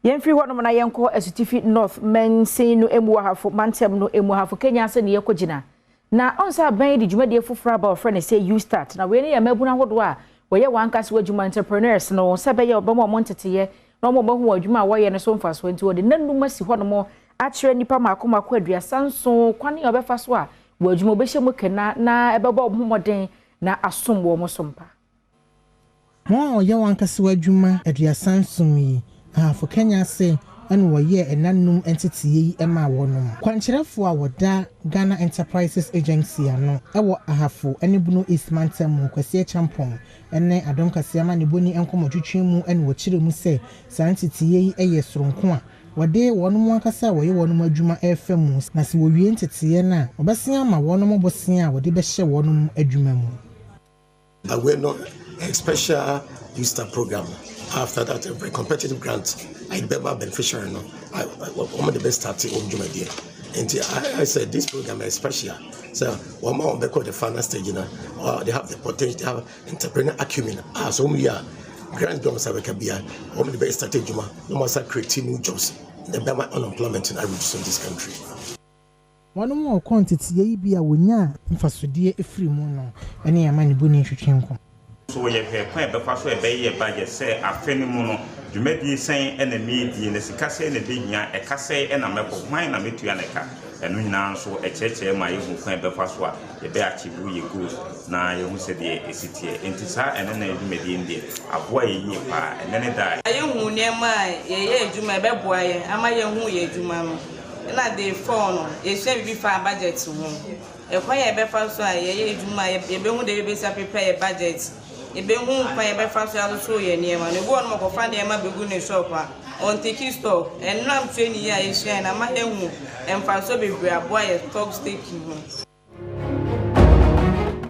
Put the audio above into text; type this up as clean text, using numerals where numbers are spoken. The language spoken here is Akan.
Yɛmfiri hɔnom na yɛnkɔ Asutifi North mansin no mu, Ahafo mantam no mu, Ahafo Kenyase ne yɛkɔgyina. Na ɔnsa aban de dwumadie foforɔ aba, wɔfrɛ no sɛ YouStart. Na wei ne yɛ mmabunu ahodoɔ a wɔyɛ wɔn ankasa wɔ adwuma, entrepreneurs no, sɛ bɛyɛ ɔbɛma wɔn nteteyɛ na wɔn bɛhu wɔn adwuma a wɔyɛ no so mfasoɔ. Nti wɔde nnanum asi hɔnom akyerɛ nnipa mako mako 37 kwan a wɔbɛfa so a wɔ adwuma wɔbɛhyɛ mu kena na ɛbɛbɔ wɔn ho mmɔden na asom wɔn so mpa. Wɔn a wɔyɛ wɔn ankasa wɔ adwuma 37 yi, Ahafo Kenyase ɛna wɔyɛɛ ɛnanum nteteyɛ yi maa wɔnom. Kwankyerɛfoɔ a wɔda Ghana Enterprises Agency ano ɛwɔ Ahafo ne Bono East mantam mu, Kwasi Akyampɔn, ne Adom Kaseɛ amanebɔni nkɔmmɔtwitwi mu ɛna wɔkyerɛ mu sɛ saa nteteyɛ yi yɛ soronko a wɔde wɔn ankasa a wɔyɛ wɔn adwuma ɛrefa mu, na sɛ wɔwie nteteyɛ no a, wɔbɛsen ama wɔn bosea a wɔde bɛhyɛ wɔn adwuma mu. But we're not a special YouStart program. After that, a very competitive grant. I remember beneficiary no. I one of the best starting on dwumadie. And I said this program is special. So one more back the final stage, they have the potential, they have entrepreneur acumen. Ah, so we are grant bi a wɔn bɛka bia, wɔn de bɛ start adwuma na wɔn asa create new jobs. The bɛma unemployment na reduce in this country. Wɔn a wɔkɔ nteteyɛ yi bi a wɔnya mfasodeɛ efiri mu no ne amanebɔni nhwehwɛ nkɔm. So yɛhwɛ kwan a ɛbɛfa so a ɛbɛyɛ yɛ budget sɛ afe no mu no, dwumadie sɛn ɛna meedie, na sika sɛn na ɛbɛhia, ɛka sɛn ɛna mɛbɔ, hwan na mɛtua ne ka. Ɛno nyinaa nso ɛkyerɛkyerɛ ma yɛhu kwan a ɛbɛfa so a yɛbɛ achieve yɛ goals na yɛhu sɛdeɛ ɛsi teɛ. Nti saa ɛne na dwumadie no deɛ, aboa yɛ yie paa ɛnɛ ne da. Yɛhu nneɛma a yɛyɛ adwuma ɛbɛboa yɛn ama yɛhu yɛ adwuma no. Ɛna day four no, yɛsua biribi fa budget ho, ɛkwan yɛ yɛbɛfa so a yɛyɛ adwuma a yɛbɛhu de yɛbɛsi aprepare yɛ budget, yɛbɛhu kwan yɛbɛfa so atoto yɛ nneɛma no. Ebi wɔ nom, ɔkɔfa nneɛma bɛgu ne shop a, ɔntake stock. Ɛnam training yi a yɛsua na ama yɛhu mfasoɔ bebree aboa yɛ stock taking ho.